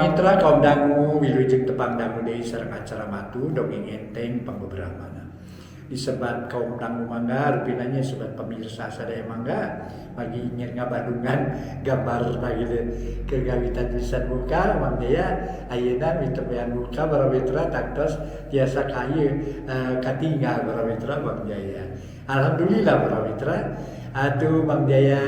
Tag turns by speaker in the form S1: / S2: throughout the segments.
S1: Para mitra kaum dangu wilujeng tepang dangu deui sareng acara matu dongeng enteng pangbeberapana. Disebat kaum dangu mangga rupina nya sobat pemirsa sadaya mangga pagi ingin ngabandungan gambar gitu kegawitan pisan muka Mang Jaya ayeuna mitemean muka para mitra tangtos tiasa ka ieu katinggal para mitra Mang Jaya. Alhamdulillah para mitra atuh Mang Jaya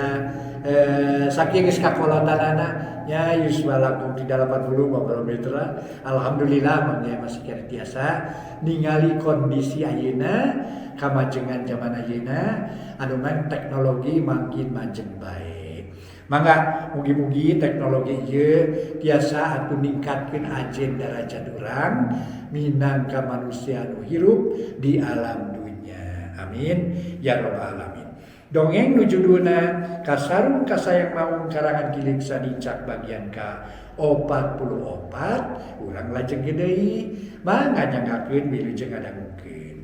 S1: sakieu geus kakolotanana nya yuswa langkung ti 80 mah para mitra. Alhamdulillah Mang Jaya masih keneh tiasa ningali kondisi ayeuna kamajengan zaman ayeuna anu man teknologi makin majeng bae. Mangga mugi-mugi teknologi ieu tiasa atuh ningkatkeun ajen darajat urang minangka manusia anu hirup di alam dunya. Amin ya rabbal alamin. Dongeng nu judulna Kasarung Kasayang Maung karangan Ki Leuksa Nincak bagian ka 44 urang lajeng deui mangga nyanggakeun wilujeng ngadangukeun.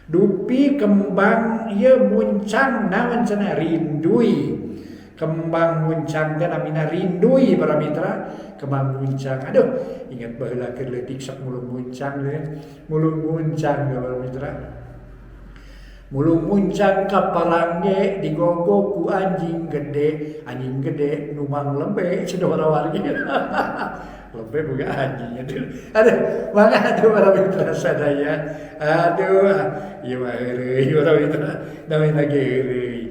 S1: Dupi kembang ieu muncang naon cenah rindui. Kembang muncang teh namina rindui para mitra. Kembang muncang aduh ingat baheula keur leutik sok mulung muncang teh. Mulung muncang para mitra. Mulung muncang ka parangge digogo ku anjing gede, anjing gede numang lebe cenah wargi. Lebe boga anjing aduh. Aduh, mangga atuh para mitra sadaya. Aduh, ieu mah heureuy para mitra, namina ge heureuy.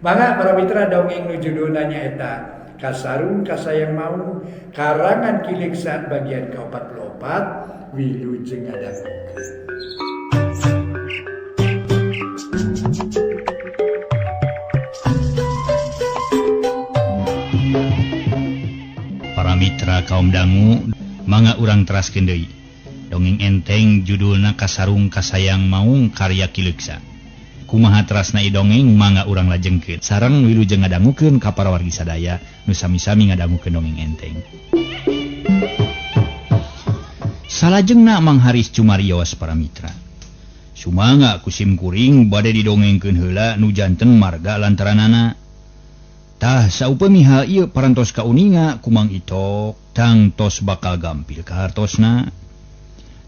S1: Mangga para mitra dongeng nu judulna nyaeta Kasarung Kasayang Maung karangan Ki Leuksa bagian ka-44 wilujeng ngadangukeun.
S2: Para mitra kaum dangu mangga urang teraskeun deui. Dongeng enteng judulna Kasarung Kasayang Maung karya Ki Leuksa. Kumaha terasna ieu dongeng mangga urang lajengkeun sareng wilujeng ngadangukeun ka para wargi sadaya nu sami-sami ngadangukeun dongeng enteng. Salajengna Mang Haris cumarios para mitra. Sumangga ku sim kuring bade didongengkeun heula nu janten marga lantaranana. Tah saupami hal ieu parantos kauninga ku Mang Itok tangtos bakal gampil kahartosna.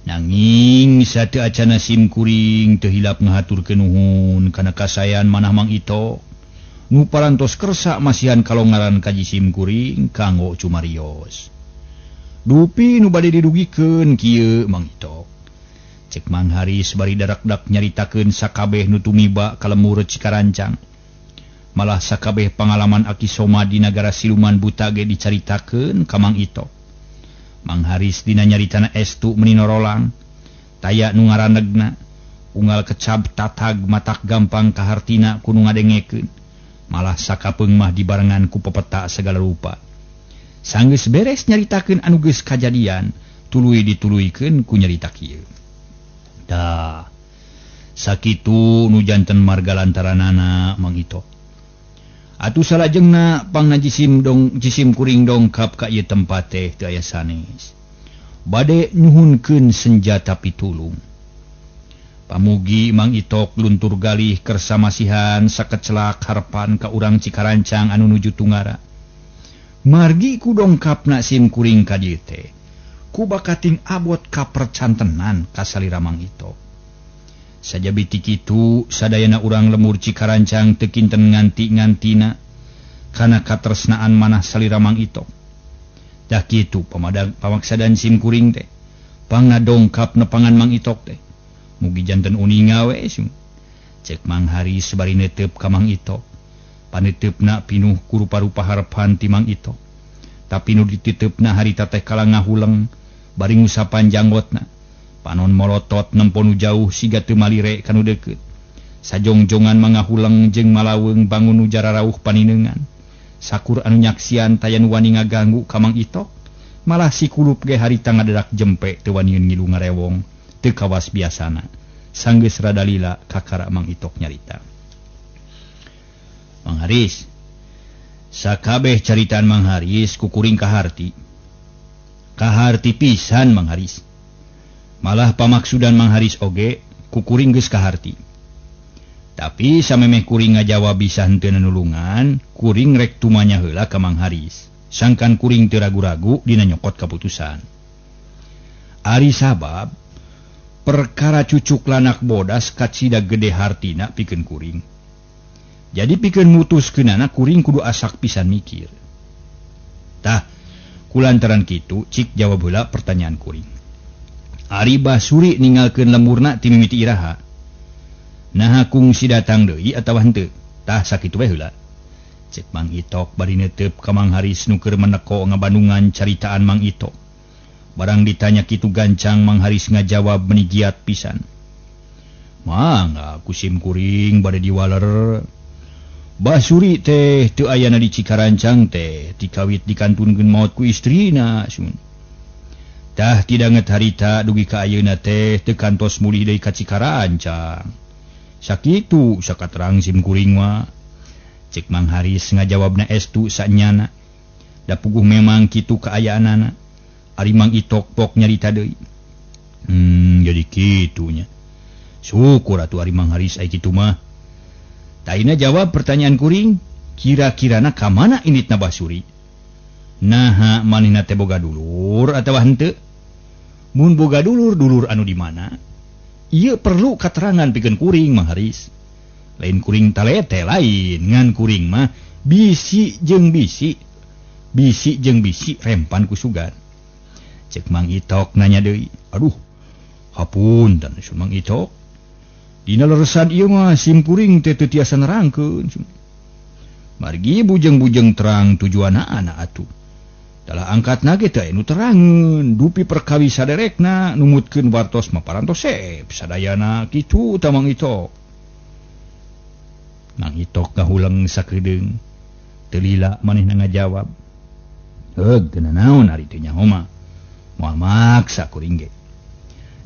S2: Nanging sateu acana sim kuring teu hilap ngahaturkeun nuhun kana kasayan manah Mang Itok. Nu parantos kersa masihan kalongaran ka jisim kuring kanggo cumarios. Dupi nu bade didugikeun kieu Mang Itok. Cek Mang Haris bari darakdak nyaritakeun sakabeh nu tumiba ka lemur Cikarancang. Malah sakabeh pangalaman Aki Soma di nagara siluman buta ge dicaritakeun ka Mang Itok. Mang Haris dina nyaritana estu meuni norolang, taya nu ngaranegna, unggal kecab tatag matak gampang kahartina ku nu ngadengekeun. Malah sakapeung mah dibarengan ku pepeta segala rupa. Sanggeus beres nyaritakeun anu geus kajadian, tuluy dituluykeun ku nyarita kieu. Dah sakitu nu janten marga lantaranana Mang Itok. Atuh salajengna pangna jisim dong jisim kuring dongkap ka ieu tempat teh teu aya sanes. Bade nyuhunkeun senjata pitulung. Pamugi Mang Itok luntur galih kersa masihan sakecelak harepan ka urang Cikarancang anu nuju tunggara. Margi ku dongkapna sim kuring ka dieu teh. Ku bakating abot kapercantenan ka salira Mang Itok. Sajabi ti kitu sadayana urang lemur Cikarancang teu kinten nganti-ngantina kana katresnaan manah salira Mang Itok. Dah kitu pamaksadan sim kuring teh pangna dongkap nepangan Mang Itok teh. Mugi janten uninga we sung. Cek Mang Haris bari netep ka Mang Itok. Panetepna pinuh ku rupa-rupa harepan ti Mang Itok. Tapi nu dititepna harita teh kala ngahuleng bari ngusapan janggotna. Panon molotot nempo nu jauh siga teu malire ka nu deukeut. Sajongjongan mangahuleng jeung malaweung bangun nu jararauh paninengan. Sakur anu nyaksian taya nu wani ngaganggu ka Mang Itok. Malah si kulup ge harita ngadedak jempe teu waniun ngilu ngarewong teu kawas biasana. Sanggeus rada lila kakara Mang Itok nyarita. Mang Haris sakabeh caritaan Mang Haris ku kuring kaharti. Kaharti pisan Mang Haris. Malah pamaksudan Mang Haris oge ku kuring geus kaharti. Tapi samemeh kuring ngajawab bisa henteu nulungan, kuring rek tumanya heula ka Mang Haris. Sangkan kuring teu ragu-ragu dina nyokot kaputusan. Ari sabab perkara cucuk lanak bodas kacida gede hartina pikeun kuring. Jadi pikeun mutuskeunana kuring kudu asak pisan mikir. Tah, kulantaran kitu cik jawab heula pertanyaan kuring. Ari Basuri ninggalkeun lemurna ti mimiti iraha. Naha kungsi datang deui atawa henteu? Tah sakitu we heula. Cek Mang Itok bari neuteup ka Mang Haris nu keur meneko ngabandungan caritaan Mang Itok. Barang ditanya kitu gancang Mang Haris ngajawab meni giat pisan. Mangga kusim kuring bade diwaler. Basuri teh teu ayana di Cikarancang teh tikawit dikantunkeun maot ku istrina sun. Tah tidanget harita dugi ka ayeuna teh teu kantos mulih deui ka Cikarancang. Sakitu sakaterang sim kuring mah. Cek Mang Haris ngajawabna estu sanyana. Da puguh memang kitu kaayaanana. Ari Mang Itok pok nyarita deui. Jadi kitunya. Syukur atuh ari Mang Haris ai kitu mah. Taina jawab pertanyaan kuring, kira-kirana ka mana inditna Basuri? Naha manehna teh boga dulur atawa henteu? Mun boga dulur, dulur anu di mana? Ieu perlu katerangan pikeun kuring Mang Haris. Lain kuring talete lain, ngan kuring mah bisi jeung bisi. Bisi jeung bisi rempan ku sugan. Cek Mang Itok nanya deui. Aduh, hapunten sun Mang Itok. Dina leresan ieu mah sim kuring teh teu tiasa nerangkeun. Margi bujeng-bujeng terang tujuanana atuh. Dalah angkatna ge teh anu terangeun, dupi perkawis saderekna numutkeun wartos mah parantos sep sadayana kitu tah Mang Itok. Mang Itok ngahuleng sakedeung. Teu lila manehna ngajawab. Heug teu nanaon ari teh nyaho mah. Moal maksa kuring ge.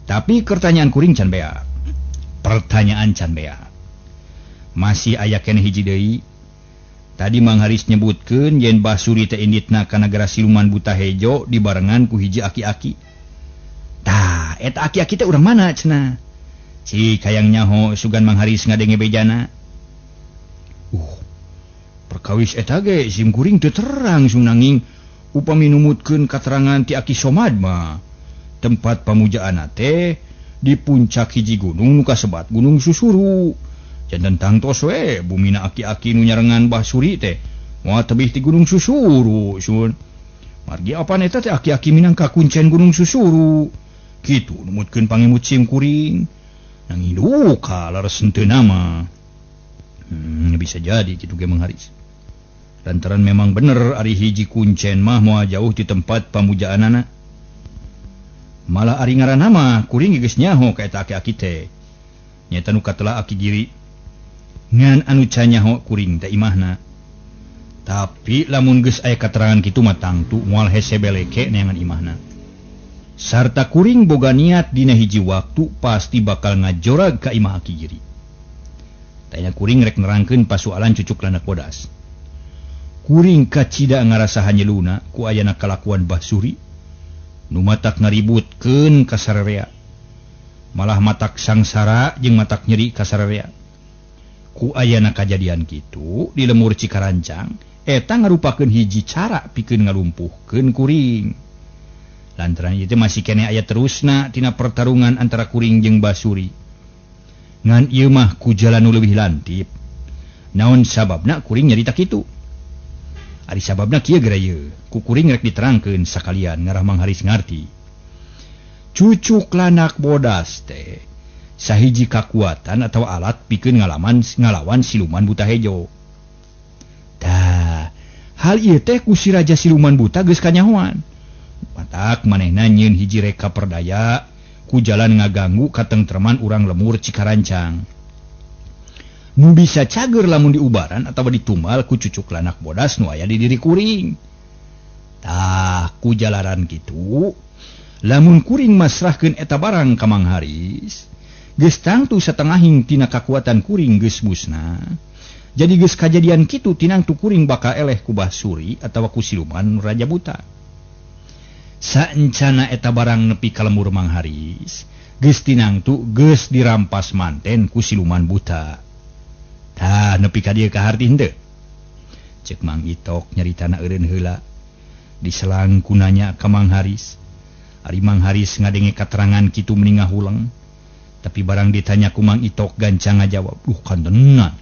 S2: Tapi pertanyaan kuring can beak. Pertanyaan can beak. Masih aya keneh hiji deui. Tadi Mang Haris nyebutkeun yen Basuri teh inditna ka nagara siluman buta hejo dibarengan ku hiji aki-aki. Tah, eta aki-aki teh urang mana cenah? Cik hayang nyaho sugan Mang Haris ngadenge bejana. Perkawis eta ge sim kuring teu terang nanging upami numutkeun katerangan ti Aki Somad mah tempat pamujaanna teh di puncak hiji gunung nu kasebat Gunung Susuru. Janten tangtos we bumina aki-aki nu nyarengan Basuri teh moal tebih ti Gunung Susuru sun. Margi apan eta teh aki-aki minangka kuncen Gunung Susuru. Kitu numutkeun pangemut sim kuring. Nanging duka leres henteu nama. Bisa jadi kitu ge Mang Haris. Lantaran memang bener ari hiji kuncen mah moal jauh ti tempat pamujaanana. Malah ari ngaranna mah kuring geus nyaho ka eta aki-aki teh. Nyaeta nu katelah Aki Giri. Ngan anu can nyaho kuring teh imahna. Tapi lamun geus aya katerangan kitu mah tangtu moal hese beleke neangan imahna. Sarta kuring boga niat dina hiji waktu pasti bakal ngajorag ka imah Aki Giri. Tanya kuring rek nerangkeun pasualan cucuk lanak bodas. Kuring kacida ngarasa hanyeluna ku ayana kalakuan Basuri nu matak ngaributkeun ka sararea. Malah matak sangsara jeung matak nyeri ka sararea. Ku ayana kajadian kitu di lemur Cikarancang eta ngarupakeun hiji cara pikeun ngalumpuhkeun kuring. Lantaran ieu teh masih keneh aya terusna tina pertarungan antara kuring jeung Basuri. Ngan ieu mah ku jalan nu leuwih lantip. Naon sababna kuring nyarita kitu? Ari sababna kieu geura ieu, ku kuring rek diterangkeun sakalian ngarah Mang Haris ngarti. Cucuk lanak bodas teh sahiji kakuatan atau alat pikeun ngalawan siluman buta hejo. Tah, hal ieu teh ku si raja siluman buta geus kanyahoan. Matak manehna nyieun hiji reka perdaya ku jalan ngaganggu katengtreman urang lemur Cikarancang. Nu bisa cager lamun diubaran atawa ditumbal ku cucuk lanak bodas nu aya di diri kuring. Tah, ku jalaran kitu, lamun kuring masrahkeun eta barang ka Mang Haris, geus tangtu satengahing tina kakuatan kuring geus musna. Jadi geus kajadian kitu tinangtu kuring bakal eleh ku Basuri atawa ku siluman raja buta. Saencana eta barang nepi ka lemur Mang Haris, geus tinangtu geus dirampas manten ku siluman buta. Tah nepi ka dieu kaharti henteu. Cek Mang Itok nyaritana eureun heula. Diselang ku nanya ka Mang Haris. Ari Mang Haris ngadenge katerangan kitu meni ngahuleng. Tapi barang ditanya ku Mang Itok gancang ngajawab, "Duh kantenan.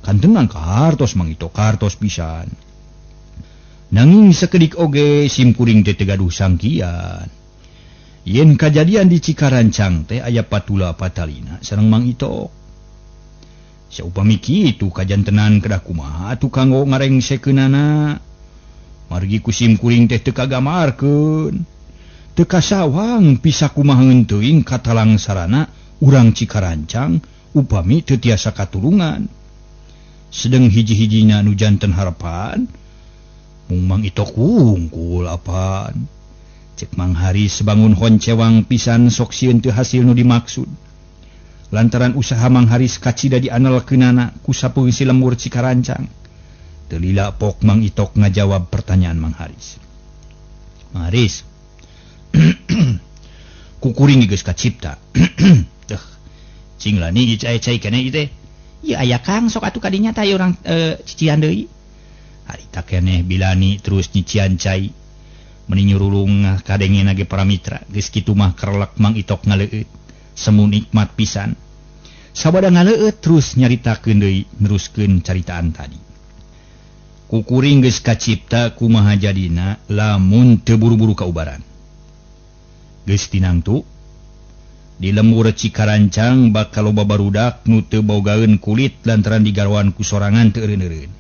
S2: Kantenan kahartos Mang Itok, kartos pisan." Nanging sakedik oge simkuring teh teu gaduh sangkian. Yen kajadian di Cikarancang teh aya patula patalina sareng Mang Itok. Saupami kitu kajantenan kedah kumaha atuh kanggo ngarengsekeunana. Margi ku simkuring teh teu kagamarkeun. Teu kasawang bisa kumaha teuing katalangsarana urang Cikarancang upami teu tiasa katulungan. Sedeng hiji-hijina nu janten harapan mung Mang Itok wungkul apaan. Cek Mang Haris bangun honcewang pisan sok sieun teu hasil nu dimaksud. Lantaran usaha Mang Haris kacida dianelkeunana ku sapeung si lembur Cikarancang. Teu lila pok Mang Itok ngajawab pertanyaan Mang Haris. Mang Haris, kukuring geus kacipta. Teuh, cing lani cai-cai keneh ieu teh. Ieu aya Kang sok atuh kadinya tah urang cician deui. Harita keneh bilani terus nyician cai. Meni nyurulung kadengena ge para mitra, geus kitu mah kerlek Mang Itok ngaleueut. Semu nikmat pisan. Sabada ngaleueut terus nyaritakeun deui neruskeun caritaan tadi. Kukuring geus kacipta kumaha jadina lamun teu buru-buru kaubaran. Geus tinangtu di lembur Cikarancang bakal loba barudak nu teu bogaeun kulit lantaran digarwan ku sorangan teu eureun-eureun.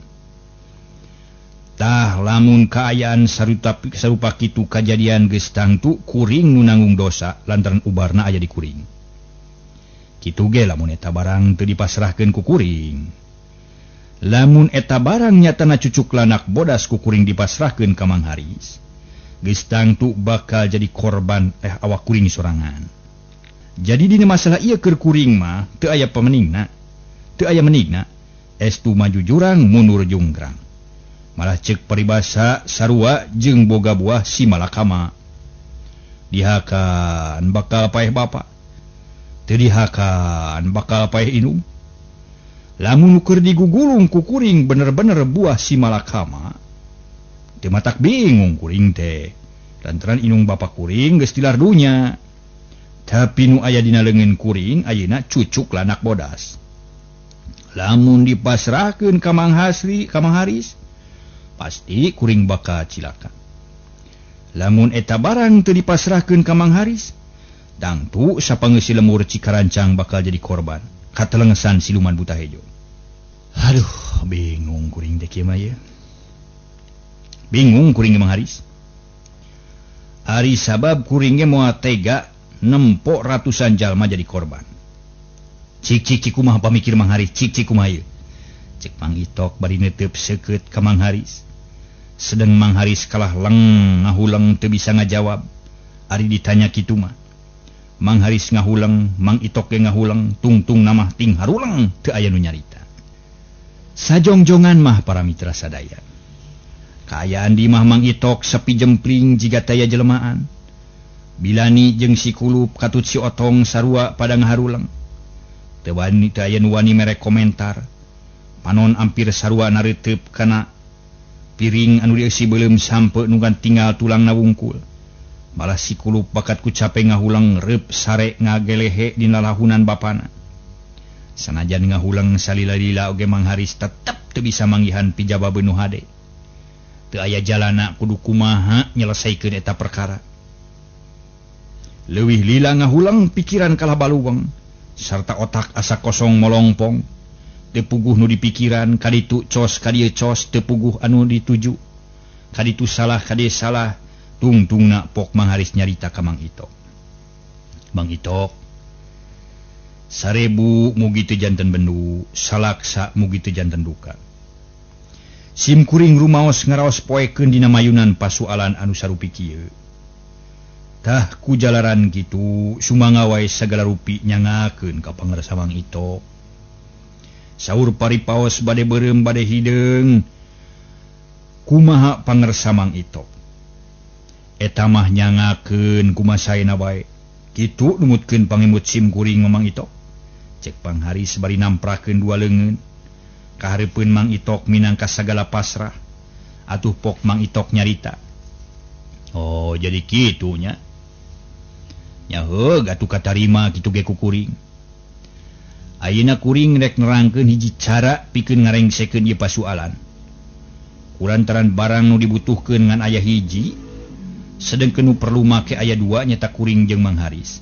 S2: Tah lamun kaayaan sarupa kitu kajadian geus tangtu kuring nu nanggung dosa lantaran ubarna aya di kuring. Kitu ge lamun eta barang teu dipasrahkeun ku kuring. Lamun eta barang nyatana cucuk lanak bodas ku kuring dipasrahkeun ka Mang Haris, geus tangtu bakal jadi korban awak kuring sorangan. Jadi dina masalah ieu keur kuring mah teu aya pameningna, teu aya meningna, estu maju jurang mundur jungkrang. Malah cek paribasa sarua jeung boga buah si malakama. Dihakan bakal paeh bapa, teu dihakan bakal paeh indung. Lamun keur digugulung ku kuring bener-bener buah si malakama, teu matak bingung kuring teh. Lantaran indung bapa kuring geus tilar dunya. Tapi nu aya dina leungeun kuring ayeuna cucuk lanak bodas. Lamun dipasrahkeun ka Mang Hasri, ka Mang Haris, pasti kuring bakal cilaka. Lamun eta barang teu dipasrahkeun ka Mang Haris, tangtu sapangeusi lemur Cikarancang bakal jadi korban katelengesan siluman buta hejo. Aduh, bingung kuring teh kieu mah ye. Bingung kuring Mang Haris. Ari sabab kuring ge moal tega nempok ratusan jalma jadi korban. Cik cik cik kumaha pamikir Mang Haris, cik cik kumaha ieu. Cek Mang Itok bari netep seukeut ka Mang Haris. Sedeng Mang Haris kalah leng ngahuleng teu bisa ngajawab. Ari ditanya kitu mah. Mang Haris ngahuleng, Mang Itok ge ngahuleng, tungtung namah ting haruleng teu aya nu nyarita. Sajongjongan mah para mitra sadaya. Kaayaan di mah Mang Itok sepi jempling jiga taya jelmaan. Bilani jeung si Kulup katut si Otong sarua pada ngaharuleng. Teu wani teu aya nu wani mere komentar. Panon ampir sarua nareuteup kana piring anu dieusi beuleum sampe nu tinggal tulangna wungkul. Malah si Kulup bakat ku cape ngahuleng reup sare ngagelehe dina lahunan bapana. Sanajan ngahuleng salila-lila oge Mang Haris tetep teu bisa manggihan pijababeun nu hade. Teu aya jalana kudu kumaha nyelesaikeun eta perkara. Leuwih lila ngahuleng pikiran kalah baluweng sarta otak asa kosong molongpong. Teu puguh nu dipikiran kaditu cos kadieu cos teu puguh anu dituju. Kaditu salah kadieu salah. Tungtungna pok Mang Haris nyarita ka Mang Itok. Mang Itok, 1000 mugi teu janten bendu, salaksa mugi teu janten duka. Sim kuring rumaos ngaraos poekeun dina mayunan pasualan anu sarupi kieu. Tah ku jalaran kitu sumangga wae sagala rupi nyangakeun ka pangarsa Mang Itok. Saur paripaos bade beureum bade hideung. Kumaha pangarsa Mang Itok? Eta mah nyangakeun kumasaena bae. Kitu numutkeun pangemut sim kuring Mang Itok. Cek Mang Haris bari namprakeun dua leungeun. Kahareupeun Mang Itok minangka sagala pasrah. Atuh pok Mang Itok nyarita. Oh jadi kitu nya. Nya heuh atuh katarima kitu ge ku kuring. Ayeuna kuring rek nerangkeun hiji cara pikeun ngarengsekeun ieu pasualan. Kulantaran barang nu dibutuhkeun ngan aya hiji, sedengkeun nu perlu make aya dua nyata kuring jeung Mang Haris.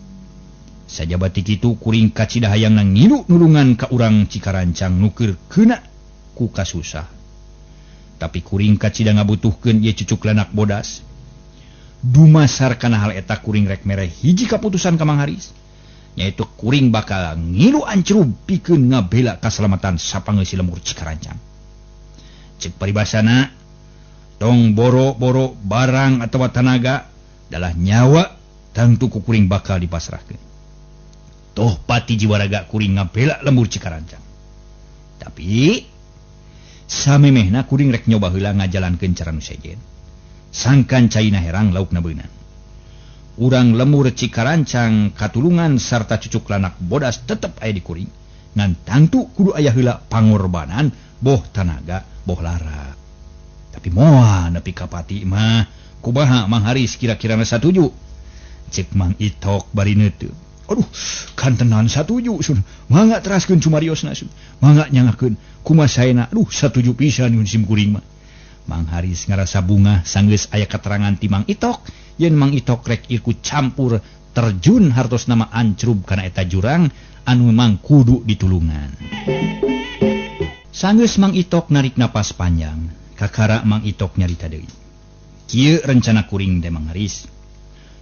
S2: Sajabati kitu kuring kacida hayangna ngilu nulungan ka urang Cikarancang nu keur keuna ku kasusah. Tapi kuring kacida ngabutuhkeun ieu cucuk lanak bodas. Dumasar kana hal eta kuring rek mere hiji kaputusan ka Mang Haris, nyaeta kuring bakal ngilu ancrub pikeun ngabela kasalamatan sapangeusi lemur Cikarancang. Cek paribasana tong boro-boro barang atawa tanaga dalah nyawa tangtu ku kuring bakal dipasrahkeun. Toh pati jiwaraga kuring ngabela lembur Cikarancang. Tapi samemehna kuring rek nyoba heula ngajalankeun cara nu sejen. Sangkan caina herang laukna beunang. Urang lemur Cikarancang katulungan sarta cucuk lanak bodas tetep aya di kuring. Ngan tangtu kudu aya heula pangorbanan boh tanaga boh lara. Tapi moal nepi ka pati mah kumaha Mang Haris kira-kirana satuju. Cek Mang Itok bari neuteut. Aduh, kantenan satuju sun. Mangga teraskeun cumariosna sun. Mangga nyangakeun kumaha saena. Aduh, satuju pisan nyun sim kuring mah. Mang Haris ngarasa bungah sanggeus aya keterangan ti Mang Itok yen Mang Itok rek ikut campur terjun hartos nama ancrub kana eta jurang anu mang kudu ditulungan. Sanggeus Mang Itok narik napas panjang, kakara Mang Itok nyarita deui. Kieu rencana kuring teh Mang Haris.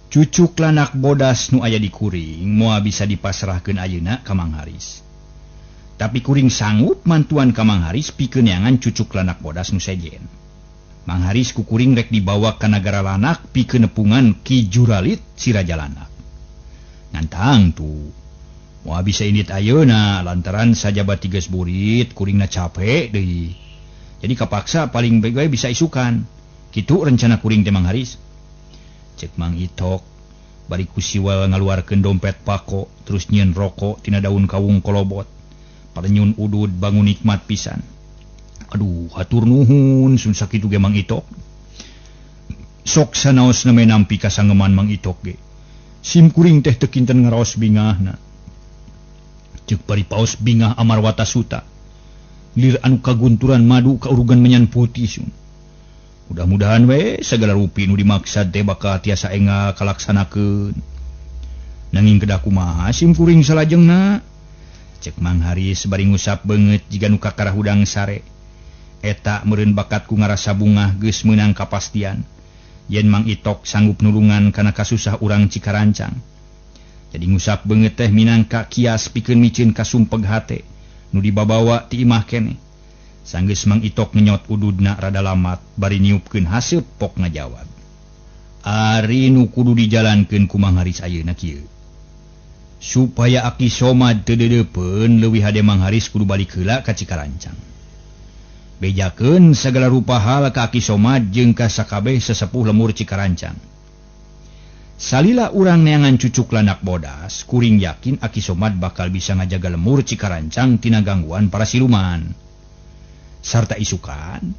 S2: Cucuk lanak bodas nu aya di kuring moal bisa dipasrahkeun ayeuna ka Mang Haris. Tapi kuring sanggup mantuan ka Mang Haris pikeun neangan cucuk lanak bodas nu sejen. Mang Haris ku kuring rek dibawa ka nagara lanak pikeun nepungan Ki Juralit si Raja Lanak. Ngan tangtu moal bisa indit ayeuna lantaran sajabati geus burit kuringna capek deui. Jadi kapaksa paling bae bisa isukan. Kitu rencana kuring teh Mang Haris. Cek Mang Itok bari ku siwal ngaluarkeun dompet pako terus nyieun rokok tina daun kawung kolobot. Parenyun udud bangun nikmat pisan. Aduh, hatur nuhun sun sakitu ge Mang Itok. Sok sanaos name nampi kasangeman Mang Itok ge. Sim kuring teh teu kinten ngaraos bingahna. Ceuk bari paos bingah Amarwata Suta. Lir anu kagunturan madu kaurugan menyan putih sun. Mudah-mudahan we sagala rupi nu dimaksad teh bakal tiasa engal kalaksanakeun. Nanging kedah kumaha sim kuring salajengna? Cek Mang Haris bari ngusap beungeut jiga nu kakara hudang sare. Eta meureun bakat ku ngarasa bungah geus meunang kapastian yen Mang Itok sanggup nulungan kana kasusah urang Cikarancang. Jadi ngusap beungeut teh minangka kias pikeun miceun kasumpeg hate nu dibabawa ti imah keneh. Sanggeus Mang Itok ngenyot ududna rada lamat bari niupkeun haseup pok ngajawab. Ari nu kudu dijalankeun ku Mang Haris ayeuna kieu. Supaya Aki Somad teu deudeupeun leuwih hade Mang Haris kudu balik heula ka Cikarancang. Bejakeun sagala rupa hal ka Aki Somad jeung ka sakabeh sesepuh lemur Cikarancang. Salila urang neangan cucuk lanak bodas, kuring yakin Aki Somad bakal bisa ngajaga lemur Cikarancang tina gangguan para siluman. Sarta isukan,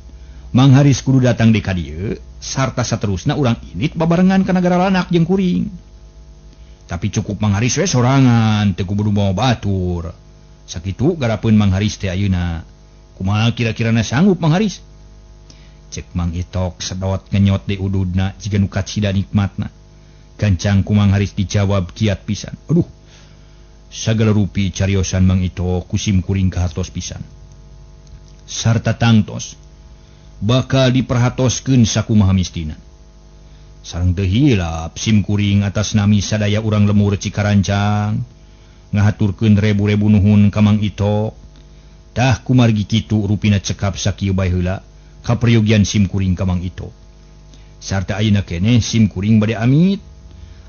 S2: Mang Haris kudu datang di ka dieu, sarta saterusna urang init babarengan ka nagara lanak jeung kuring. Tapi cukup Mang Haris we sorangan, teu kudu mawa batur. Sakitu garapeun Mang Haris teh ayeuna. Kumaha kira-kirana sanggup Mang Haris? Cek Mang Itok sedot ngenyot di ududna jiga nu kacida nikmatna. Gancang ku Mang Haris dijawab kiat pisan. Aduh, sagala rupi cariosan Mang Itok kusim kuring kahartos pisan. Sarta tangtos bakal diperhatoskeun sakumaha mistina. Sareng teu hilap sim kuring atas nami sadaya urang lemur Cikarancang ngahaturkeun rebu-rebu nuhun ka Mang Itok. Tah kumargi kitu rupina cekap sakieu bae heula kaperyogian sim kuring ka Mang Itok. Sarta ayeuna keneh sim kuring bade amit.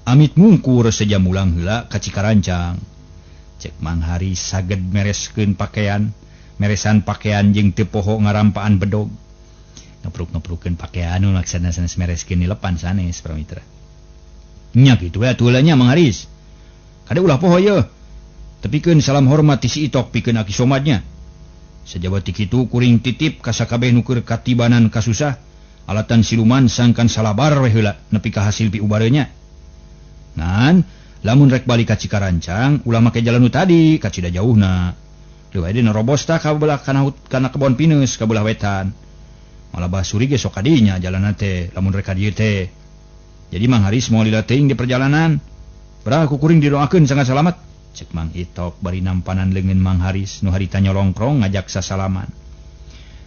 S2: Amit mungkur seja mulang heula ka Cikarancang. Cek Mang Haris saged mereskeun pakaian, meresan pakaian jeung teu poho ngarampaan bedog. Ngepruk-ngeprukeun pakaian nu maksana sanes mereskeun nilepan sanes pramitra. Nya kitu we atuh nya Mang Haris. Kade ulah poho yeuh. Tepikeun salam hormat ti si Itok pikeun Aki Somadnya. Sajabati kitu kuring titip ka sakabeh nu keur katibanan kasusah Alatan siluman sangkan salabar we heula nepi ka hasil piubareunya. Ngan lamun rek balik ka Cikarancang ulah make jalan nu tadi ka Cida jauhna. Leuwih deui nerobos tah ka belah kana kebon pinus ka belah wetan. Malah Basuri ge sok kadinya jalanna teh lamun rek ka dieu teh. Jadi Mang Haris moal lila teuing di perjalanan. Bra ku kuring didoakeun sangat salamat. Cek Mang Itok bari nampanan leungeun Mang Haris nu harita nyolongkrong ngajak sasalaman.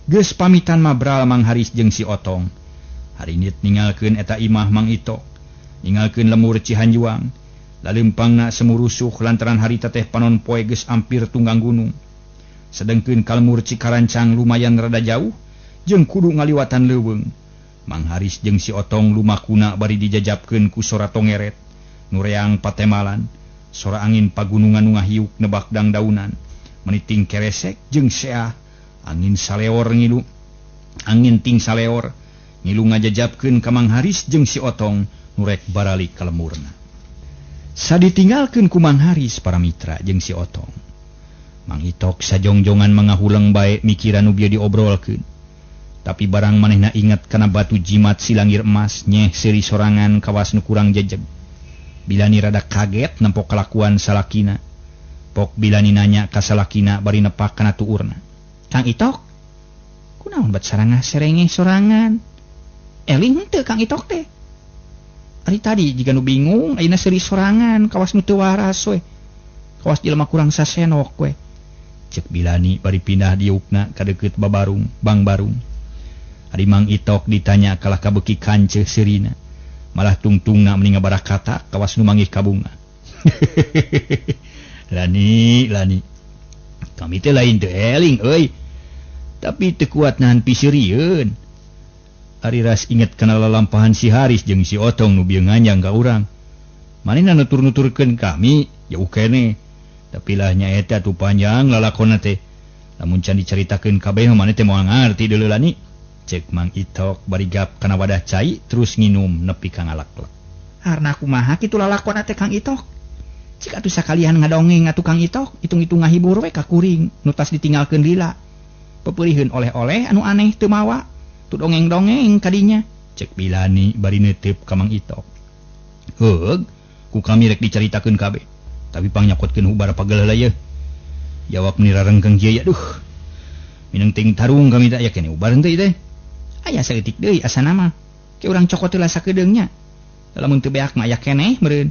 S2: Geus pamitan mabral Mang Haris jeung si Otong. Harinit ninggalkeun eta imah Mang Itok. Ninggalkeun lemur Cihanjuang. Lalempangna semurusuh lantaran harita teh panon poe geus ampir tunggang gunung. Sedengkeun ka lemur Cikarancang lumayan rada jauh jeung kudu ngaliwatan leuweung. Mang Haris jeung si Otong lumakuna bari dijajabkeun ku sora tongeret nureang patemalan. Sora angin pagunungan nu ngahiuk nebak dangdaunan meniting keresek jeung seah angin saleor ngilu angin ting saleor ngilu ngajajabkeun ka Mang Haris jeung si Otong nu rek baralik ka lemurna. Saditinggalkeun ku Mang Haris para mitra jeung si Otong. Mang Itok sajongjongan mangahuleng bae mikiran nu bieu diobrolkeun. Tapi barang manehna inget kana batu jimat silangir emas nyeh seuri sorangan kawas nu kurang jejeg. Bilani rada kaget nempok kelakuan salakina. Pok Bilani nanya ka salakina bari nepak kana tuurna. Kang Itok, kunaon bat sarangah serengeh sorangan? Eling henteu Kang Itok teh. Ari tadi jiga nu bingung ayeuna seuri sorangan kawas nu teu waras we. Kawas jelema kurang sasenok we. Cek Bilani bari pindah diukna ka deukeut babarung, bang barung. Ari Mang Itok ditanya kalah kabeuki kanceuh seurina. Malah tungtungna meni ngabarah kata kawas nu manggih kabunga. Lani, Lani. Kami teh lain teu eling euy. Tapi teu kuat nahan piseurieun. Ari ras inget kana lalampahan si Haris jeung si Otong nu bieu nganjang ka urang. Manehna nutur-nuturkeun kami jauh keneh. Tapi lah nyaeta atuh panjang lalakonna teh. Lamun can dicaritakeun kabeh maneh teh moal ngarti deuleu Lani. Cek Mang Itok bari gap kana wadah cai terus nginum nepi ka ngalaklek. Harna kumaha kitu lalakonna teh Kang Itok? Cik atuh sakalian ngadongeng atuh Kang Itok, hitung-hitung ngahibur we ka kuring nu tas ditinggalkeun lila. Pepeuliheun oleh-oleh anu aneh teu mawa, tu dongeng-dongeng kadinya. Cek Bilani bari neuteup ka Mang Itok. Heug, ku kami rek dicaritakeun kabeh. Tapi pangnyakotkeun hubar pagel heula yeuh. Jawab meni rarengkeng kieu ya duh. Mineng ting tarung kami teh aya keneh ubar henteu ieu teh. Aya saeutik deui asana mah. Ke urang cokot heula sakedeung nya. Lamun teu beak mah aya keneh meureun.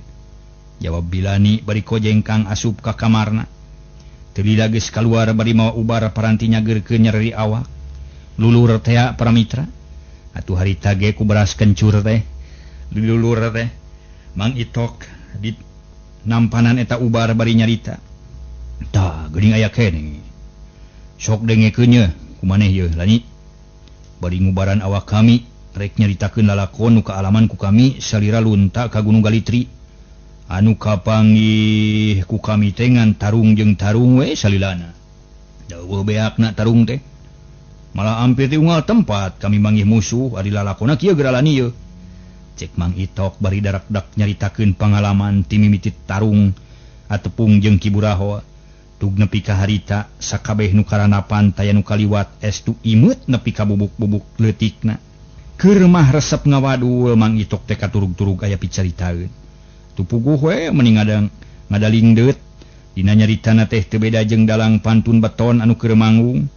S2: Jawab Bilani bari kojengkang asup ka kamarna. Teu lila geus kaluar bari mawa ubar paranti nyageurkeun nyereri awak. Lulur tea para mitra. Atuh harita ge ku beras kencur teh. Lulur teh. Mang Itok di nampanan eta ubar bari nyarita. Tah geuning aya keneh. Sok dengekeun ye ku maneh yeuh Lani. Bari ngubaran awak kami rek nyaritakeun lalakon nu kaalaman ku kami salira lunta ka Gunung Galitri. Anu kapanggih ku kami teh ngan tarung jeung tarung we salilana. Jauh beakna tarung teh. Malah hampir ti unggal tempat kami manggih musuh ari lalakonna kieu geralani yeuh. Cek Mang Itok bari darak-dak nyaritakeun pangalaman ti mimiti tarung atepung jeung Ki Burahoa. Tug nepi ka harita sakabeh nu karanapan taya nu kaliwat estu imeut nepi ka bubuk-bubuk leutikna. Keur mah resep ngawadul Mang Itok teh katurug-turug aya picaritaeun. Tu puguh we meni ngadalingdeut dina nyaritana teh teu beda jeung dalang pantun beton anu keur manggung.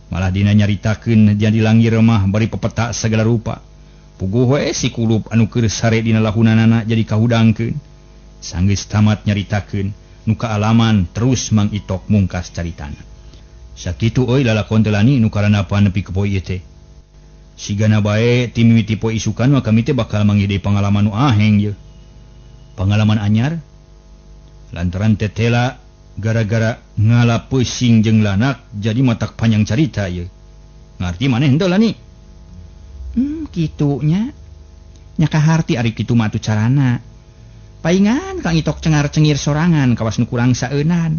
S2: Malah dina nyaritakeun jadi langir mah bari pepetak segala rupa. Puguh we si kulup anu keur sare dina lahunanana jadi kahudangkeun. Sanggeus tamat nyaritakeun nu kaalaman terus Mang Itok mungkas caritana. Sakitu euy lalakon teh Lani nu karanapan nepi ka poe ieu teh. Sigana bae ti mimiti poe isukan mah kami teh bakal manggih deui pangalaman nu aheng yeuh. Pangalaman anyar lantaran tetela gara-gara ngala peusing jeung lanak jadi matak panjang carita yeuh. Ngarti maneh henteu Lani? Kitu nya. Nya kaharti ari kitu mah atuh carana. Paingan Kang Itok cengar-cengir sorangan kawas nu kurang saeunan.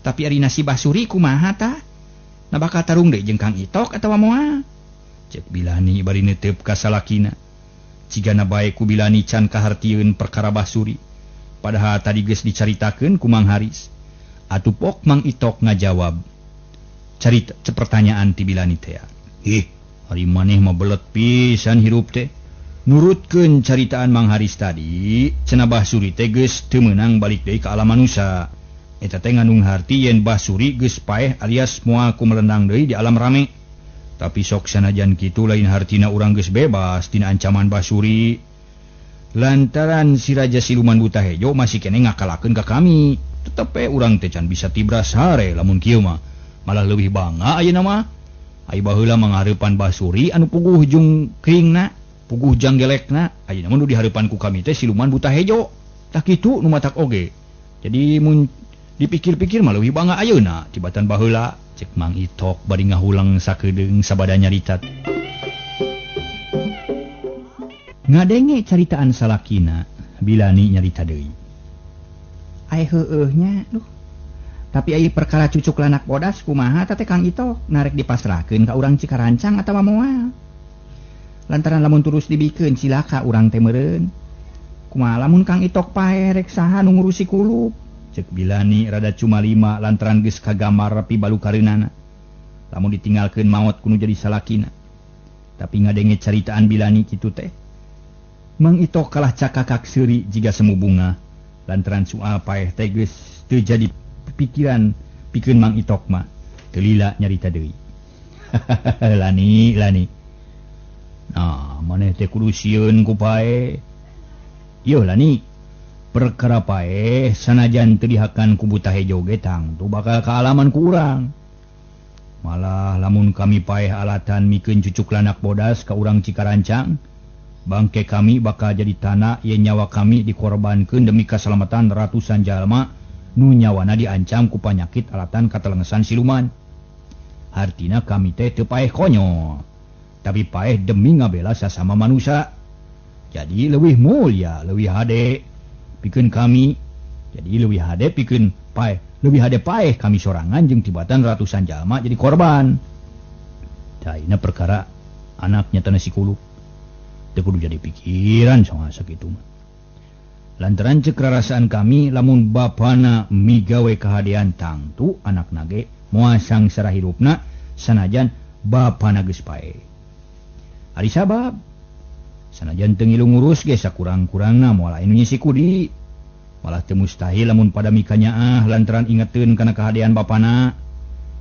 S2: Tapi ari nasib Basuri kumaha tah? Na bakal tarung deui jeung Kang Itok atawa moal? Cek Bilani bari neuteup ka salakina. Cigana bae ku Bilani can kahartieun perkara Basuri. Padahal tadi geus dicaritakeun ku Mang Haris. Atuh pok Mang Itok ngajawab. Carita pertanyaan ti Bilani teh. Ih, Ari maneh mah belet pisan hirup teh. Nurutkeun caritaan Mang Haris tadi, cenah Bah Suri teh geus teu meunang balik deui ka alam manusia. Eta teh ngandung harti yen Bah Suri geus paeh alias moal kumelendang deui di alam rame. Tapi sok sanajan kitu lain hartina urang geus bebas tina ancaman Bah Suri. Lantaran si Raja Siluman Buta Hejo masih keneh ngakalakeun ka kami. Tetep we urang teh can bisa tibras hare lamun kieu mah. Malah leuwih bangga ayeuna mah. Ai baheula manghareupan Bah Suri anu puguh jung keringna, puguh janggelekna, ayeuna mah nu dihareupan ku kami teh Siluman Buta Hejo. Tah kitu nu matak oge. Jadi mun dipikir-pikir mah leuwih bangga ayeuna tibatan baheula. Cek Mang Itok bari ngahulang sakedeung sabada nyarita. Ngadenge caritaan salakina, Bilani nyarita deui.
S3: Ai heueuh nya, duh. Tapi ai perkara cucuk lanak bodas kumaha teh Kang Itok narek dipasrahkeun ka urang Cikarancang atawa moal. Lantaran lamun terus dibikeun cilaka urang teh meureun. Kumaha lamun Kang Itok paeh rek saha nu ngurusi kulup?
S2: Cek Bilani rada cumalima lantaran geus kagambar pibalukareunana. Lamun ditinggalkeun maot kudu jadi salakina. Tapi ngadenge caritaan Bilani kitu teh, Mang Itok kalah cakakak seuri jiga semu bunga. Lantaran soal paeh teh geus teu jadi pikiran pikeun Mang Itok mah. Teu lila nyarita deui. Lani, Lani. Nah, maneh teh kudu sieun ku paeh. Yeuh Lani. Perkara paeh sanajan teu dihakan ku Buta Hejo ge tangtu bakal kaalaman ku urang. Malah lamun kami paeh alatan mikeun cucuk lanak bodas ka urang Cikarancang, bangke kami bakal jadi tanah yen nyawa kami dikorbankeun demi kasalamatan ratusan jalma nu nyawana diancam ku panyakit alatan katelengesan siluman. Hartina kami teh teu paeh konyol, tapi paeh demi ngabela sasama manusia. Jadi leuwih mulia, leuwih hade pikeun kami. Jadi leuwih hade pikeun paeh, leuwih hade paeh kami sorangan jeung tibatan ratusan jalma jadi korban. Tah perkara anaknya tanah si kuluk. Teu kudu jadi pikiran soal sakitu mah. Lantaran cek rarasaan kami lamun bapana migawe kahadean tangtu anakna ge moal sangsara hirupna sanajan bapana geus paeh. Ari sabab sanajan teu ngilu ngurus ge sakurang-kurangna moal anu nyisi kudi. Malah teu mustahil lamun pada mikanyaah lantaran ingeteun kana kahadean bapana.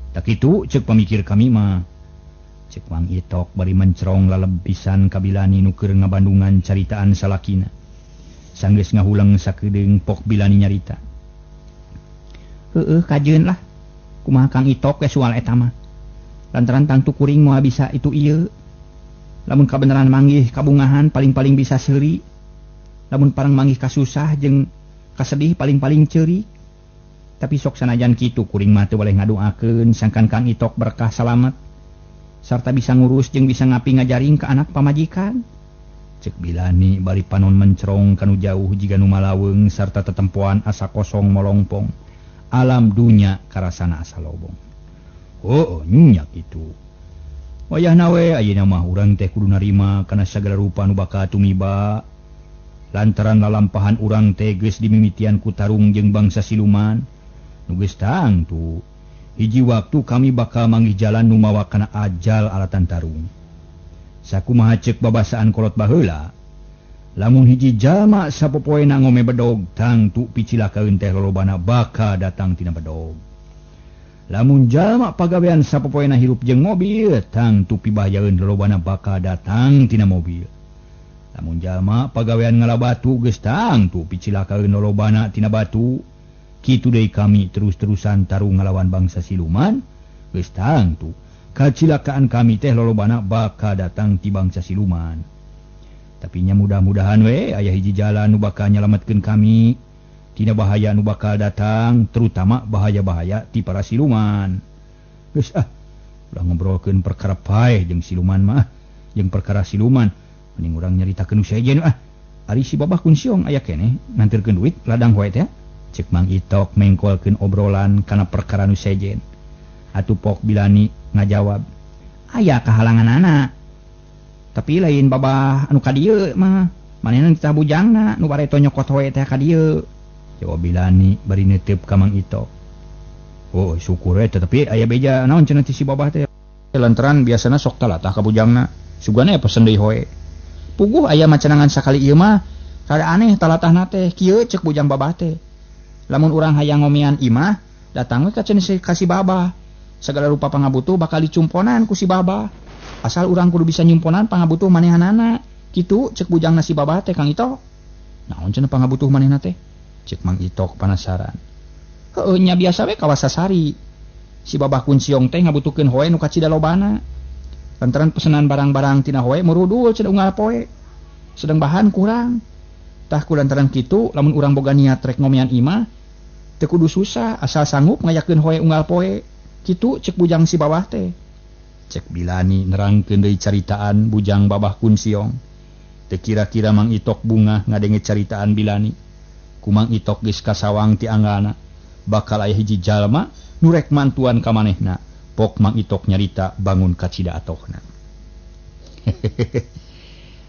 S2: Tak kitu cek pamikir kami mah. Cek Mang Itok bari mencerong lalebisan ka Bilani nu keur ngabandungan caritaan salakina. Sanggeus ngahulang sakedeung pok Bilani nyarita.
S3: Heueuh kajeun lah. Kumaha Kang Itok we soal eta mah. Lantaran tangtu kuring moal bisa itu ieu. Lamun kabeneran manggih kabungahan paling-paling bisa seuri. Lamun parang manggih kasusah jeung kasedih paling-paling ceurik. Tapi sok sanajan kitu kuring mah teu boleh ngadoakeun sangkan Kang Itok berkah salamet sarta bisa ngurus jeung bisa ngapi ngajaring ka anak pamajikan.
S2: Cek Bilani bari panon mencerong kanu jauh jiga nu malaweung sarta tetempoan asa kosong molongpong. Alam dunya karasana asa lobong. Oh, nya kitu. Wayahna we ayeuna mah urang teh kudu narima kana sagala rupa nu bakal tumiba. Lantaran lalampahan urang teh geus dimimitian ku tarung jeung bangsa siluman. Nu geus tangtu hiji waktu kami bakal manggih jalan nu mawa kana ajal alatan tarung. Sakumaha ceuk babasaan kolot baheula, lamun hiji jalma sapopoena ngome bedog tangtu picilakaeun teh lolobana bakal datang tina bedog. Lamun jalma pagawean sapopoena hirup jeung mobil tangtu pibahayaeun lolobana bakal datang tina mobil. Lamun jalma pagawean ngala batu geus tangtu picilakaeun lolobana tina batu. Kitu deui kami terus-terusan tarung ngalawan bangsa siluman geus tangtu kacilakaan kami teh lolobana bakal datang ti bangsa siluman. Tapi nya mudah-mudahan we aya hiji jalan nu bakal nyalametkeun kami tina bahaya nu bakal datang, terutama bahaya-bahaya ti para siluman. Geus ah, ulah ngobrolkeun perkara paeh jeung siluman mah, jeung perkara siluman mending urang nyaritakeun nu sejen ah. Ari si Babah Kunsiong aya keneh nganterkeun duit ladang wae teh. Cek Mang Itok mengkolkeun obrolan kana perkara nu sejen. Atuh pok Bilani ngajawab,
S3: aya kahalangan anak. Tapi lain Babah anu ka dieu mah, manehna titah bujangna nu bareto nyokot we teh ka dieu.
S2: Jawab Bilani bari neuteup ka Mang Itok. Oh, syukur we tetapi aya beja naon cenah ti si Babah teh.
S3: Lantaran biasana sok talatah ka bujangna. Sugana pesen deui hoe. Puguh aya macanangan sakali ieu mah rada aneh talatahna teh kieu cek bujang babah teh. Lamun urang hayang ngomean imah datang we ka ka si babah. Segala rupa pangabutuh bakal dicumponan ku si babah. Asal urang kudu bisa nyumponan pangabutuh manehanana. Kitu cek bujangna si babah teh Kang Itok. Naon cenah pangabutuh manehna teh? Cek Mang Itok panasaran. Heueuh nya biasa we kawasasari. Si babah Kunsiong teh ngabutuhkeun hoe nu kacida lobana. Lantaran pesenan barang-barang tina hoe murudul cenah unggal poe. Sedang bahan kurang. Tah ku lantaran kitu lamun urang boga niat rek ngomean imah teu kudu susah asal sanggup ngayakeun hoe unggal poe. Kitu cek bujang si babah teh.
S2: Cek Bilani nerangkeun deui caritaan bujang babah Kunsiong. Teu kira-kira Mang Itok bungah ngadenge caritaan Bilani. Ku Mang Itok geus kasawang ti anggana bakal aya hiji jalma nu rek mantuan ka manehna. Pok Mang Itok nyarita bangun kacida atohna.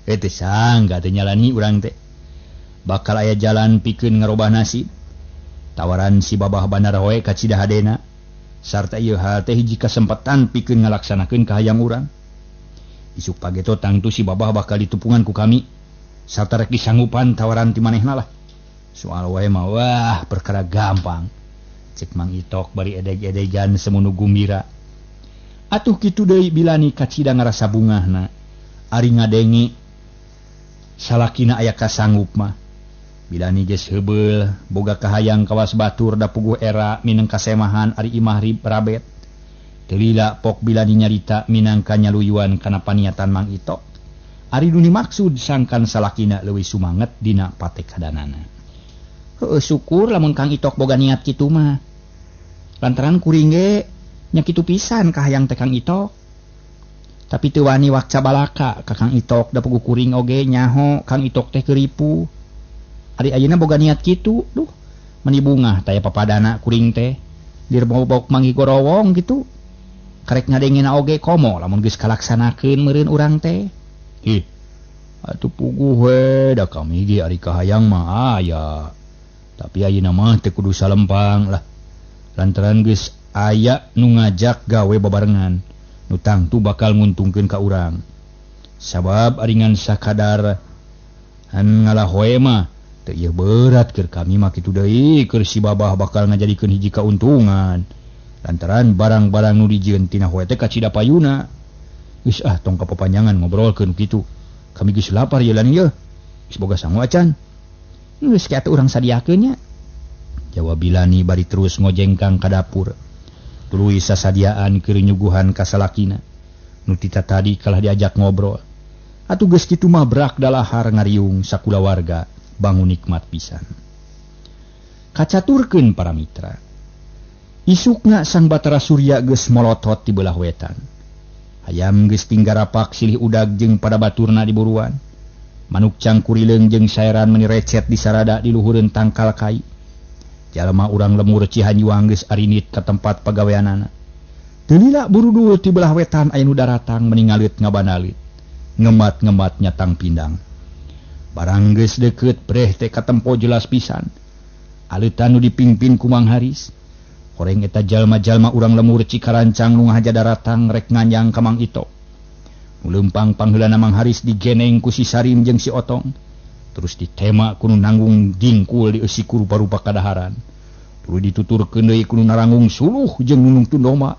S2: Teh sangga teh nyalani urang teh. Bakal aya jalan pikeun ngarobah nasib. Tawaran si babah bandar hoe kacida hadena. Sarta ieu hal teh hiji kasempatan pikeun ngalaksanakeun kahayang urang. Isuk pageto tangtu si babah bakal ditupungan ku kami. Sarta rek disanggupan tawaran ti manehna lah. Soal wae mah wah perkara gampang. Cek Mang Itok bari edeg-edegan semunu gumbira. Atuh kitu deui Bilani kacida ngarasa bungahna. Ari ngadenge salakina aya kasanggup mah. Bilani geus heubeul boga kahayang kawas batur da puguh era minang kasemahan ari imah rabet. Teu lila pok Bilani nyarita minangka nyaluyuan kana paniatan Mang Itok. Ari nu dimaksud sangkan salakina leuwih sumanget dina patekadanana.
S3: Heueuh syukur lamun Kang Itok boga niat kitu mah. Lantaran kuring ge nya kitu pisan kahayang teh Kang Itok. Tapi teu wani wakca balaka ka Kang Itok da puguh kuring oge nyaho Kang Itok teh keuripu. Ari ayeuna boga niat kitu, duh meni bungah taya papadana kuring teh. Dirbobok manggi gorowong kitu. Karek ngadengena oge komo lamun geus kalaksanakeun meureun urang teh.
S2: Ih, atuh puguh we da kami ge ari kahayang mah aya. Tapi ayeuna mah teu kudu salempang lah. Lantaran geus aya nu ngajak gawe babarengan, nu tangtu bakal nguntungkeun ka urang. Sabab ari ngan sakadar han ngalahoe mah teu ieu berat keur kami mah kitu deui keur si babah bakal ngajadikeun hiji kauntungan. Lantaran barang-barang nu dijieun tina hoe teh kacida payuna. Geus ah tong kapapanjangan ngobrolkeun kitu. Kami geus lapar ye lan ieu. Geus boga sangu acan.
S3: Geus kieu urang sadiakeun nya.
S2: Jawab Bilani bari terus ngojengkang ka dapur. Tuluy sasadiaan keur nyuguhan ka salakina. Nu tita tadi kalah diajak ngobrol. Atuh geus kitu mah brak dalahar ngariung sakulawarga bangun nikmat pisan. Kacaturkeun para mitra. Isukna Sang Batara Surya geus molotot di belah wetan. Hayam geus tinggarapak silih udag jeung pada baturna di buruan. Manuk cangkurileung jeung saeran meni recet di sarada di luhureun tangkal kai. Jalma urang lemur Cihanjuang geus arinit ka tempat pagaweanana. Teu lila burudul ti belah wetan aya nu daratang meni ngaleut ngabanalit. Ngemat-ngemat nyatang pindang. Barang geus deukeut breh teh katempo jelas pisan. Aleutan nu dipingpin ku Mang Haris. Horeng eta jalma-jalma urang lemur Cikarancang nu ngahaja daratang rek nganyang ka Mang Itok. Nu leumpang pangheulana Mang Haris digeneng ku si Sarim jeung si Otong. Terus ditema ku nu nanggung dingkul dieusi ku rupa-rupa kadaharan. Tuluy dituturkeun deui ku nu naranggung suluh jeung nu nungtun domba.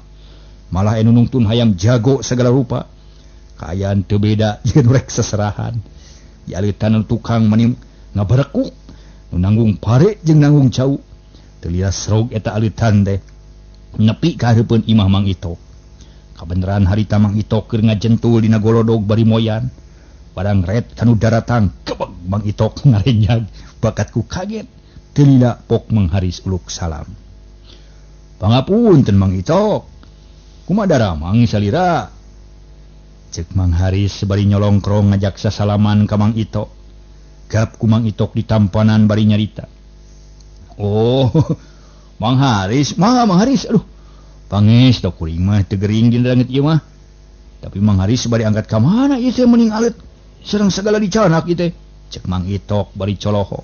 S2: Malah anu nungtun hayam jago segala rupa. Kaayaan teu beda jeung rek seserahan. Dialeutan nu tukang mani ngabarekuk, nu nanggung pare jeung nanggung cau. Teu lila srog eta aleutan teh nepi ka hareupeun imah Mang Itok. Kabeneran harita Mang Itok keur ngajentul dina golodog bari moyan. Barang ret kanu daratang kebeg Mang Itok ngarenyag bakatku kaget. Teu lila pok Mang Haris uluk salam. Pangapunten Mang Itok. Kumaha daramang salira? Cek Mang Haris bari nyolongkrong ngajak sasalaman ka Mang Itok. Gap ku Mang Itok ditampanan bari nyarita. Oh, Mang Haris, mangga Mang Haris, aduh. Panges da kuring mah teu gering dina langit ieu mah. Tapi Mang Haris bari angkat ka mana ieu teh meuning alet sareng sagala dicanak ieu teh. Cek Mang Itok bari coloho.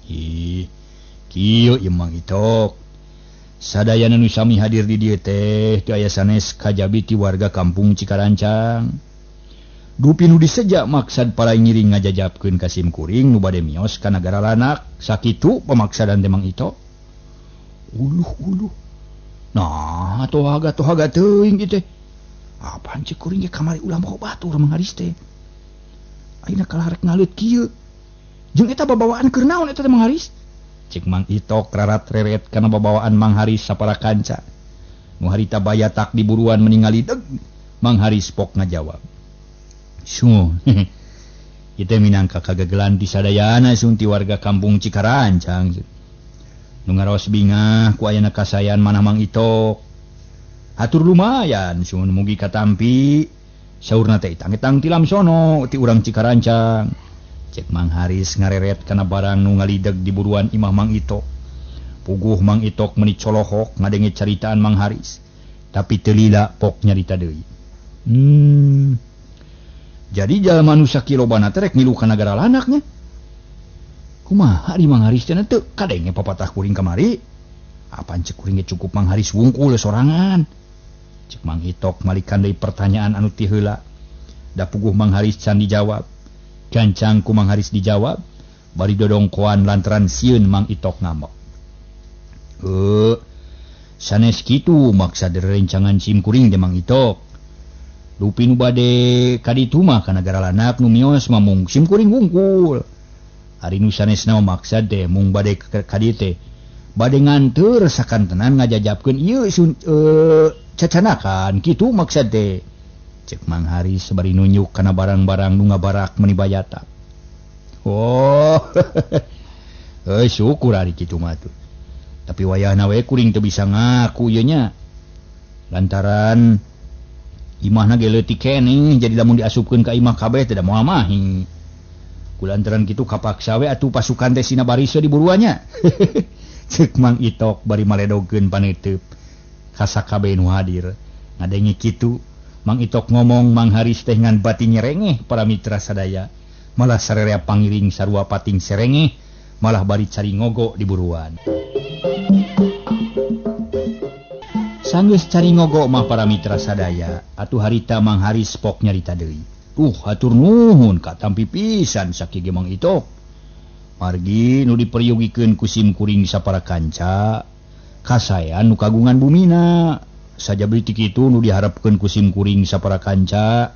S2: Ih, kieu ieu Mang Itok. Sadayana nu sami hadir di dieu teh teu aya sanes kajabi ti warga kampung Cikarancang. Dupi nu diseja maksad para ngiring ngajajabkeun ka sim kuring nu bade mios ka nagara Lanak. Sakitu pamaksadan teh Mang Ito. Uluh uluh. Nah, tohaga teuing ieu teh. Apaan cek kuring ge kamari ulah mawa batur Mang Haris teh. Ayeuna kalah rek ngaleut kieu. Jeung eta babawaan keur naon eta teh Mang Haris? Cek Mang Itok rarat reret kana babawaan Mang Haris sapara kanca. Nu harita bayatak di buruan meningali deg. Mang Haris pok ngajawab. Sungguh, ieu minangka kagagelan ti sadayana sun ti warga kampung Cikarancang. Nu ngaraos bingah ku ayana kasayan manah Mang Itok. Hatur lumayan sun mugi katampi. Saurna teh itang-itang ti lamsono ti urang Cikarancang. Cek Mang Haris ngareret kana barang nu ngalideg di buruan imah Mang Itok. Puguh Mang Itok meuni colohok ngadenge caritaan Mang Haris. Tapi teu lila pok nyarita deui. Jadi jalma nu sakilobana teh rek ngilu ka nagara Lanaknya. Kumaha ari Mang Haris teh teu kadenge papatah kuring kamari. Apaan cek kuring ge cukup Mang Haris wungkul sorangan. Cek Mang Itok malikan deui pertanyaan anu ti heula. Da puguh Mang Haris can dijawab. Gancang ku Mang Haris dijawab, bari dodongkoan lantaran sieun Mang Itok ngambek. Sanes kitu maksad rencangan sim kuring teh Mang Itok. Dupi nu bade ka ditu mah ka nagara Lanak nu mios mah mung sim kuring wungkul. Ari nu sanesna maksad teh mung bade ka dieu teh bade nganteur sakantenan ngajajabkeun ieu sun cacanakan kitu maksad teh. Cek Mang Haris bari nunjuk kana barang-barang nu ngabarak meuni bayata. Oh. Syukur ari kitu mah tuh. Tapi wayahna we kuring teu bisa ngaku ieu nya. Lantaran imahna ge leutik keneh jadi lamun diasupkeun ka imah kabeh teh da moal mahi. Kulantaran kitu kapaksa we atuh pasukan teh sina baris di buruannya. Cek Mang Itok bari maledogkeun paneuteub ka sakabeh nu hadir. Ngadenge kitu Mang Itok ngomong Mang Haris teh ngan bati nyerengeh para mitra sadaya. Malah sarerea pangiring sarua pating serengeh malah bari cari ngogo di buruan. Sanggeus cari ngogo mah para mitra sadaya atuh harita Mang Haris pok nyarita deui. Hatur nuhun katampi pisan sakieu ge Mang Itok. Margi nu diperyogikeun ku sim kuring sapara kanca kasaean nu kagungan bumina. Saja beli kitu nu diharapkeun ku sim kuring sapara kanca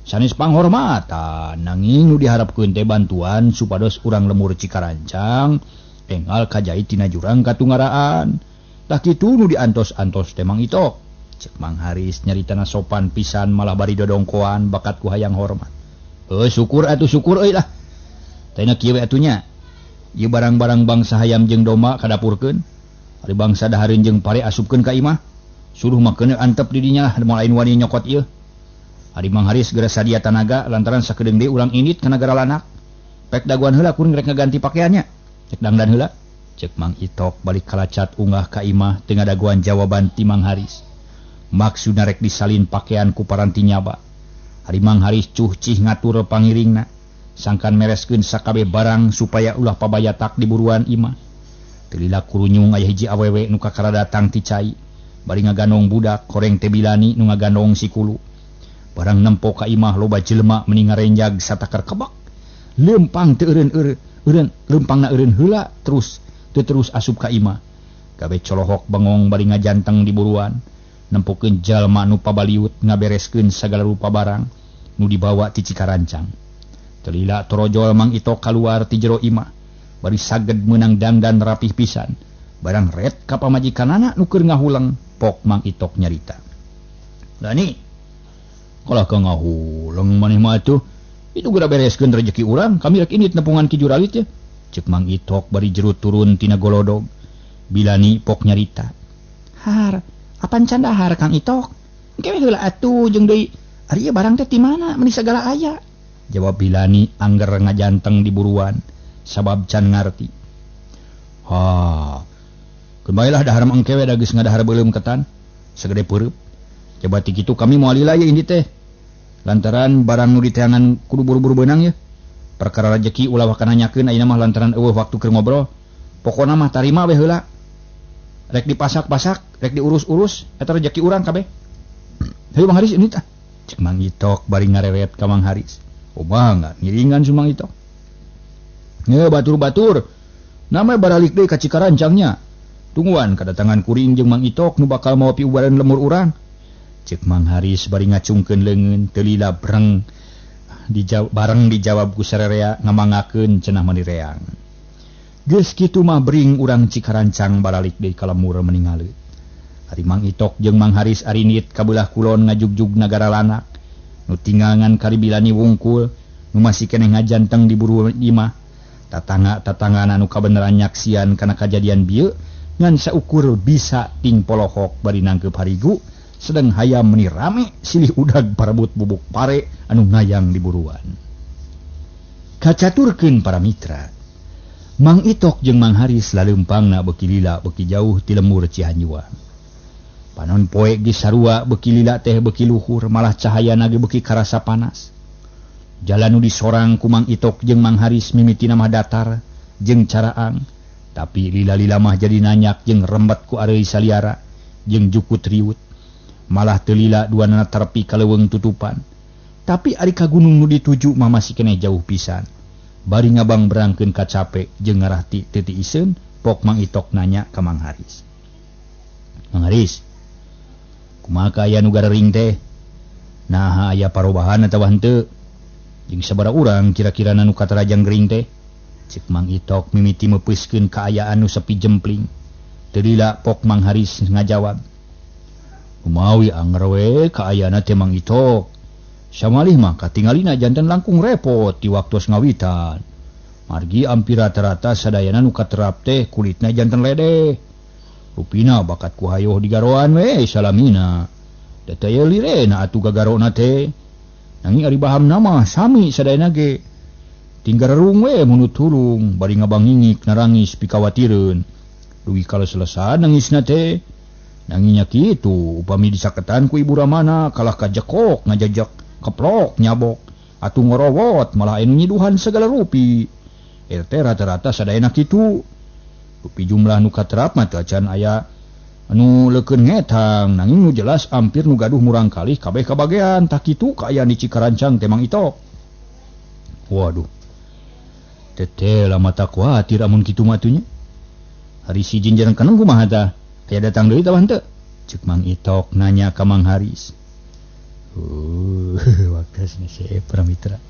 S2: sanes panghormatan nanging nu diharapkeun teh bantuan supados urang lemur Cikarancang enggal kajait tina jurang katunggaraan. Tah kitu nu diantos-antos teh Mang Itok. Cek Mang Haris nyaritana sopan pisan malah bari dodongkoan bakat ku hayang hormat. Syukur atuh syukur euy lah. Teh kieu we atuh nya. Ieu barang-barang bangsa hayam jeung domba kadapurkeun. Ari bangsa dahareun jeung pare asupkeun ka imah. Suruh mah keuneu antep di dinya lah moal lain wani nyokot ieu. Ari Mang Haris geura sadia tanaga lantaran sakedeung deui urang indit ka nagara Lanak. Pek daguan heula kuring rek ngaganti pakeannya. Cek dangdan heula. Cek Mang Itok balik kalacat unggah ka imah teu ngadaguan jawaban ti Mang Haris. Maksudna rek disalin pakean ku paranti nyaba. Ari Mang Haris cuh cih ngatur pangiringna sangkan mereskeun sakabeh barang supaya ulah pabayatak di buruan imah. Teu lila kurunyung aya hiji awewe nu kakara datang ti cai. Bari ngagandong budak koreng teh Bilani nu ngagandong si kulu. Barang nempo ka imah loba jelema meni ngarenjag satakar kebak. Lempang teu eureun lempangna eureun heula terus teu terus asup ka imah. Gawe colohok bengong bari ngajanteng di buruan. Nempokeun jalma nu pabaliut ngabereskeun sagala rupa barang nu dibawa ti Cikarancang. Teu lila torojol Mang Itok kaluar ti jero imah. Bari saged meunang dangdan rapih pisan. Barang ret ka pamajikanana nu keur ngahuleng. Pok Mang Itok nyarita. Lani, kalah ka ngahuleng maneh mah atuh. Itu geura bereskeun rejeki urang, kami rek indit nepungan Ki Juralit ya. Cek Mang Itok bari jerut turun tina golodog. Bilani pok nyarita. Har, apan can dahar Kang Itok? Engke we heula atuh jeung deui. Ari ieu barang teh ti mana meuni sagala aya? Jawab Bilani angger ngajanteng di buruan sabab can ngarti. Ha. Kembalilah dahar mah engke we da geus ngadahar beuleum ketan sagede peureub. Coba ti kitu kami moal lila ye indi teh. Lantaran barang nu diteangan kudu buru-buru beunang ye. Perkara rejeki ulah wakana nanyakeun ayeuna mah lantaran eueuh waktu keur ngobrol. Pokona mah tarima we heula.
S3: Rek dipasak-pasak, rek diurus-urus, eta rejeki urang kabeh. Hayu Mang Haris ini tah. Cek Mang Itok bari ngareret ka Mang Haris. Oh bangga ngiringan si Mang Itok. Nge batur-batur. Namanya baralik deui ka Cikarancangnya. Tungguan kedatangan kuring jeung Mang Itok nu bakal mawa piubaran lemur urang. Cek Mang Haris bari ngacungkeun leungeun teu lila breng bareng dijawab ku sarerea ngamangakeun cenah mani reang. Geus kitu mah bring urang Cikarancang baralik deui ka lemur meningaleut. Ari Mang Itok jeung Mang Haris arinit ka beulah kulon ngajugjug nagara lanak. Nu tinggal ngan karibilani wungkul nu masih keneh ngajanteng di buru imah. Tatangga-tatanggana nu kabeneran nyaksian kana kajadian bieu ngan saukur bisa ting polohok bari nangkeup harigu sedang hayam meni rame silih udag parebut bubuk pare anu ngayang di buruan. Kacaturkeun para mitra. Mang Itok jeung Mang Haris laleumpangna beuki lila beuki jauh ti lemur Cihanjuang. Panon poe geus sarua beuki lila teh beuki luhur malah cahayana ge beuki karasa panas. Jalan nu disorang ku Mang Itok jeung Mang Haris mimitina mah datar jeung caraang, tapi lila-lila mah jadi nanyak jeung rembet ku areuy saliara jeung jukut riut. Malah teu lila duanana terpi ka leuweung tutupan. Tapi ari ka gunung nu dituju mah masih keneh jauh pisan. Bari ngabang berangkeun ka cape jeung ngarahti teu tiiseun, pok Mang Itok nanya ka Mang Haris. Mang Haris, kumaha kaayaan nu garering teh? Naha aya parobahan atawa henteu? Jeung sabaraha urang kira-kira nu katarajang gering teh? Cek Mang Itok mimiti meupeuskeun kaayaan nu sepi jempling. Teu lila pok Mang Haris ngajawab. Kumawi anger we kaayaanna teh Mang Itok. Samalih mah katingalina janten langkung repot di waktu ngawitan. Margi ampir rata-rata sadayana nu katerap teh kulitna janten ledeh. Rupina bakat ku hayoh digaroan we salamina. Da teh lirena atuh gagarona teh. Nanging ari bahamna mah sami sadayana ge. Tinggal rerung we munut tulung bari ngabangingik narangis pikawatireun. Dugi kaleselesan nangisna teh. Nanginya kitu upami disaketan ku Ibu Ramana kalah kajekok ngajajak keplok nyabok atuh ngorowot malah anu nyiduhan segala rupi. RT rata-rata sadayana kitu. Rupi jumlah nu katerap mah teu acan aya anu leukeun ngetang nanging nu jelas ampir nu gaduh murang kalih kabeh kabagean tah kitu kaayaan di Cikarancang teh Mang Itok. Waduh. Teteh lama tak kuatir amun kitu mah atuh nya. Hari si jinjang keneng kumaha tah? Aya datang deui tah henteu? Ceuk Mang Itok nanya ka Mang Haris. Waktu sih para mitra.